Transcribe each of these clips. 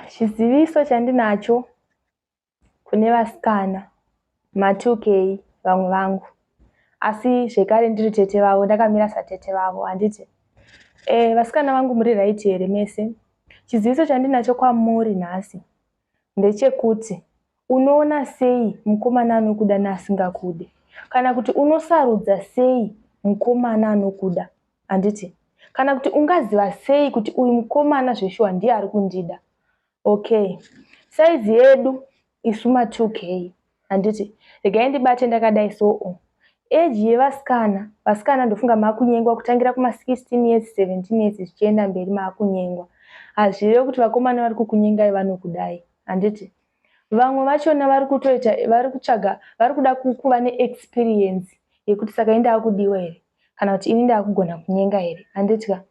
Chiziviso chandinacho kune vasikana ma2K vamwe vangu, asi zvekare ndiri tete vavo, ndakamira satete vavo, handiti? Vasikana vangu, muri right here mese? Chiziviso chandinacho kwamuri nhasi ndechekuti unoona sei mukomana anokuda neasingakude, kana kuti unosarudza sei mukomana anokuda, handiti? Kana kuti ungaziva sei kuti uyu mukomana zveshuwa ndiye ari kundida? Okay, saizi yedu isu ma2K, handiti? Regai ndibate ndakadai. So age yevasikana, vasikana ndofunga maakunyengwa kutangira kuma16 years, 17 years zvichienda mberi. Maakunyengwa, hazvirevi kuti vakomana vari kukunyengai vanokudai, handiti? Vamwe vachona vari kutoita, vari kutsvaga, vari kuda kuva neexperience yekuti saka ini ndaakudiwa here, kana kuti ini ndaakugona kunyenga here, handitya?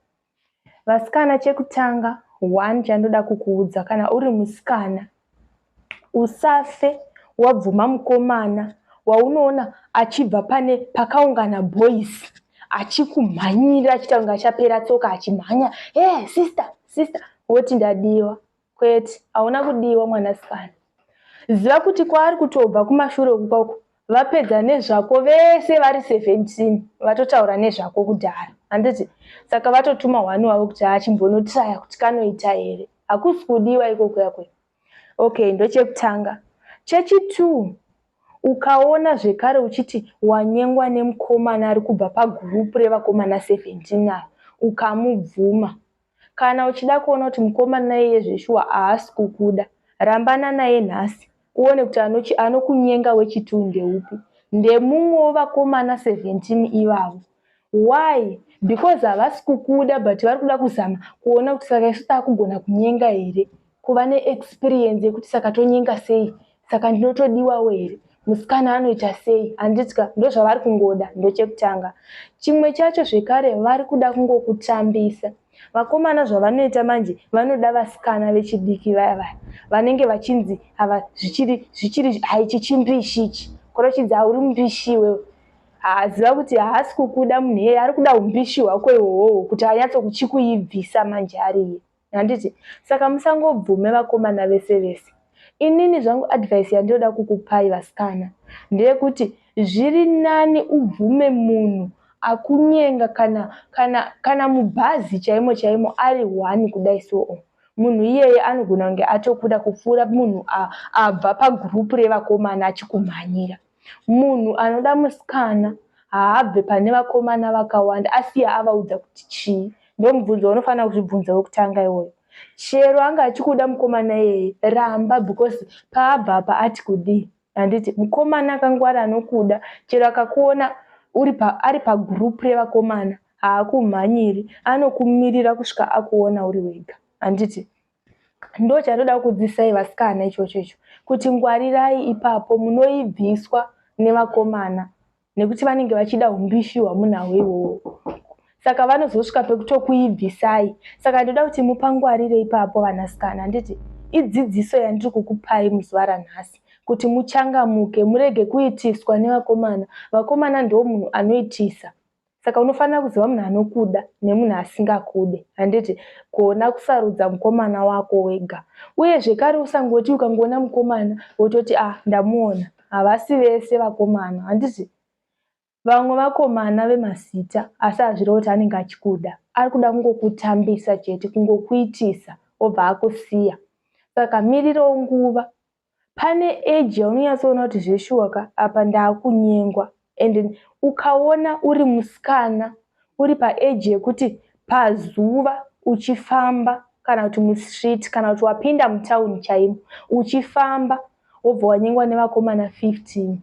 Vasikana, chekutanga one chandoda kukuudza, kana uri musikana, usafe wabvuma mukomana waunoona achibva pane pakaungana boys achikumhanyira, achiita kunge achapera tsoka, achimhanya, "Hey sister, sister," woti, "Ndadiwa." Kwete, hauna kudiwa, mwanasikana. Ziva kuti kwaari kutobva kumashure uku kwako, vapedza nezvako vese vari 17, vatotaura nezvako kudhara, handiti? Saka vatotuma one wavo kuti achimbonotraya kuti kanoita here. Hakusi kudiwa ikoko yakwe. Okay, ndochekutanga. Chechi2, ukaona zvekare uchiti wanyengwa nemukomana ari kubva pagurupu revakomana 17 ava, ukamubvuma, kana uchida kuona kuti mukomana iye zveshuwa haasi kukuda, rambana naye nhasi, uone kuti anokunyenga wechi2 ndeupi, ndemumwe wevakomana 17 ivavo. Why? Because havasi kukuda, but vari kuda kuzama kuona kuti saka isu taakugona kunyenga here, kuva neexperience yekuti saka tonyenga sei, saka ndinotodiwawo here, musikana anoita sei, handitya? Ndozvavari kungoda. Ndochekutanga. Chimwe chacho zvekare, vari kuda kungokutambisa. Vakomana zvavanoita manje, vanoda vasikana vechidiki vaya vaya vanenge vachinzi ava zvichiri zvichiri, haichi chimbishi ichi, kora uchinzi hauri mumbishi iwewe. Haaziva kuti haasi kukuda munhu iyeye, ari kuda umbishi hwako ihwohwohwo kuti anyatsokuchikuibvisa manje ariye, handiti? Saka musangobvume vakomana vese vese. Inini zvangu advice yandinoda kukupai vasikana ndeyekuti zviri nani ubvume munhu akunyenga kana mubhazi chaimo chaimo ari one kudai. So munhu iyeye anogona kunge atokuda kupfuura munhu abva pagurupu revakomana achikumhanyira. Munhu anoda musikana haabve pane vakomana vakawanda asiya avaudza kuti chii. Ndomubvunzo waunofanira kuzvibvunza wekutanga iwoyo. Chero anga achikuda mukomana iyeye, ramba, because paabva apa ati kudii, handiti? Mukomana akangwara anokuda, chero akakuona uri pa, ari pagurupu revakomana, haakumhanyiri, anokumirira kusvika akuona uri wega, handiti? Ndo chandoda kudzidzisai vasikana ichocho icho, kuti ngwarirai ipapo, munoibviswa nevakomana nekuti vanenge vachida umbishi hwamunahwo ihwohwo, saka vanozosvika pekutokuibvisai. Saka ndoda kuti mupangwarire ipapo vanasikana, handiti? Idzidziso yandiri kukupai muzuva ranhasi kuti muchangamuke, murege kuitiswa nevakomana. Vakomana ndo munhu anoitisa, saka unofanira kuziva munhu anokuda nemunhu asingakude, handiti? Gona kusarudza mukomana wako wega. Uye zvekare usangoti ukangoona mukomana wototi, "Ah, ndamuona." Havasi vese vakomana, handiti? Vamwe vakomana vemazita, asi hazvirevi kuti anenge achikuda. Ari kuda kungokutambisa chete, kungokuitisa, obva akusiya. Saka mirirawo nguva. Pane age yaunonyatsoona kuti zveshuwa ka, apa ndaakunyengwa. Ende ukaona uri musikana uri paage yekuti pazuva uchifamba, kana kuti mustreet, kana kuti wapinda mutauni chaimo uchifamba, wobva wanyengwa nevakomana 15,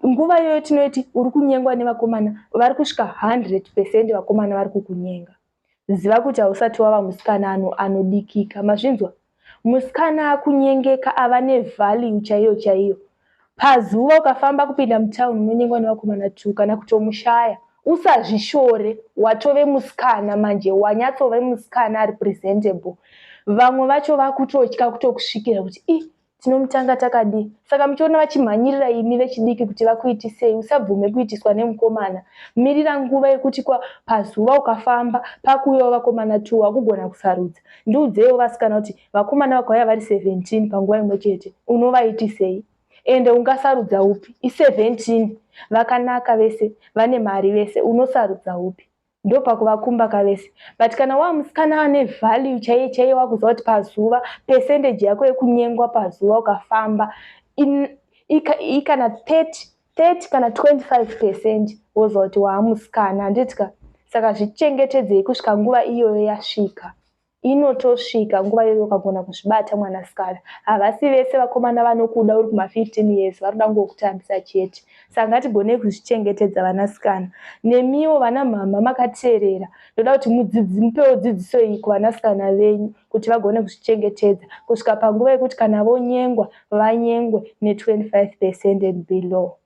nguva iyoyo tinoti uri kunyengwa nevakomana vari kusvika 100%, vakomana vari kukunyenga, ziva kuti hausati wava musikana anodikika. Mazvinzwa? Musikana akunyengeka ava nevalue chaiyo chaiyo, pazuva ukafamba kupinda mutauni unonyengwa nevakomana 2 kana kutomushaya, usazvishore. Watove musikana manje, wanyatsove musikana ari presentable. Vamwe vacho vakutotya kutokusvikira kuti i Tinomutanga takadii? Saka muchiona vachimhanyirira imi vechidiki kuti vakuitisei, usabvume kuitiswa nemukomana. Mirira nguva yekuti kwa pazuva ukafamba pakuuyawo vakomana two wakugona kusarudza. Ndiudzeiwo vasikana kuti vakomana vakauya vari 17 panguva imwe chete unovaitisei? Ende ungasarudza upi? I17 vakanaka vese, vane mari vese, unosarudza upi? Ndopakuvakumba kavese. But kana wamusikana ane value chaiye chaiye, wakuziva kuti pazuva percentage yako yekunyengwa pazuva ukafamba ikana 30 30 kana 25%, woziva kuti waamusikana, handiti ka? Saka zvichengetedzei kusvika nguva iyoyo yasvika. Inotosvika nguva iyoyo ukagona kuzvibata, mwanasikana. Havasi vese vakomana vanokuda uri kuma15 years, vari kuda ngokutambisa chete. Saka ngatigonei kuzvichengetedza, vanasikana. Nemiwo vana mhama makateerera, ndoda kuti mupewo dzidziso iyi kuvanasikana venyu kuti vagone kuzvichengetedza kusvika panguva yekuti kana vonyengwa, vanyengwe ne25% and below.